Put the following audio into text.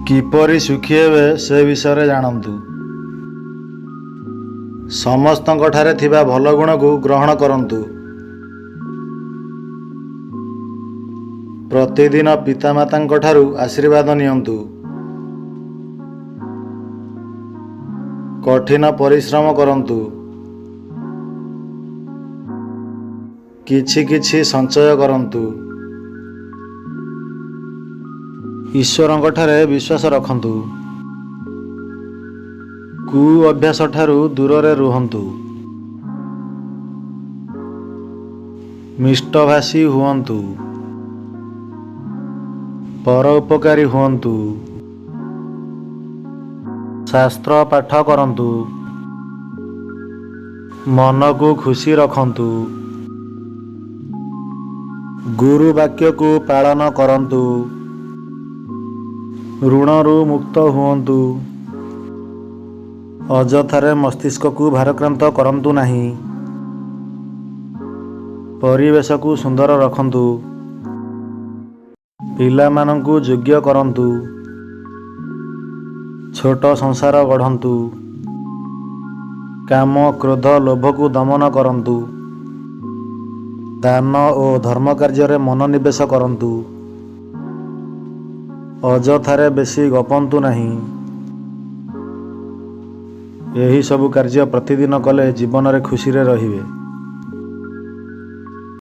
କିପରି ସୁଖୀ ହେବେ ସେ ବିଷୟରେ ଜାଣନ୍ତୁ। ସମସ୍ତଙ୍କଠାରେ ଥିବା ଭଲ ଗୁଣକୁ ଗ୍ରହଣ କରନ୍ତୁ। ପ୍ରତିଦିନ ପିତାମାତାଙ୍କଠାରୁ ଆଶୀର୍ବାଦ ନିଅନ୍ତୁ। କଠିନ ପରିଶ୍ରମ କରନ୍ତୁ। କିଛି କିଛି ସଞ୍ଚୟ କରନ୍ତୁ। ଈଶ୍ୱରଙ୍କଠାରେ ବିଶ୍ୱାସ ରଖନ୍ତୁ। କୁଅଭ୍ୟାସଠାରୁ ଦୂରରେ ରୁହନ୍ତୁ। ମିଷ୍ଟଭାଷୀ ହୁଅନ୍ତୁ। ପରୋପକାରୀ ହୁଅନ୍ତୁ। ଶାସ୍ତ୍ର ପାଠ କରନ୍ତୁ। ମନକୁ ଖୁସି ରଖନ୍ତୁ। ଗୁରୁ ବାକ୍ୟକୁ ପାଳନ କରନ୍ତୁ। ଋଣରୁ ମୁକ୍ତ ହୁଅନ୍ତୁ। ଅଯଥାରେ ମସ୍ତିଷ୍କକୁ ଭାରାକ୍ରାନ୍ତ କରନ୍ତୁ ନାହିଁ। ପରିବେଶକୁ ସୁନ୍ଦର ରଖନ୍ତୁ। ପିଲାମାନଙ୍କୁ ଯୋଗ୍ୟ କରନ୍ତୁ। ଛୋଟ ସଂସାର ଗଢ଼ନ୍ତୁ। କାମ, କ୍ରୋଧ, ଲୋଭକୁ ଦମନ କରନ୍ତୁ। ଦାନ ଓ ଧର୍ମକାର୍ଯ୍ୟରେ ମନୋନିବେଶ କରନ୍ତୁ। ଅଯଥାରେ ବେଶୀ ଗପନ୍ତୁ ନାହିଁ। ଏହିସବୁ କାର୍ଯ୍ୟ ପ୍ରତିଦିନ କଲେ ଜୀବନରେ ଖୁସିରେ ରହିବେ।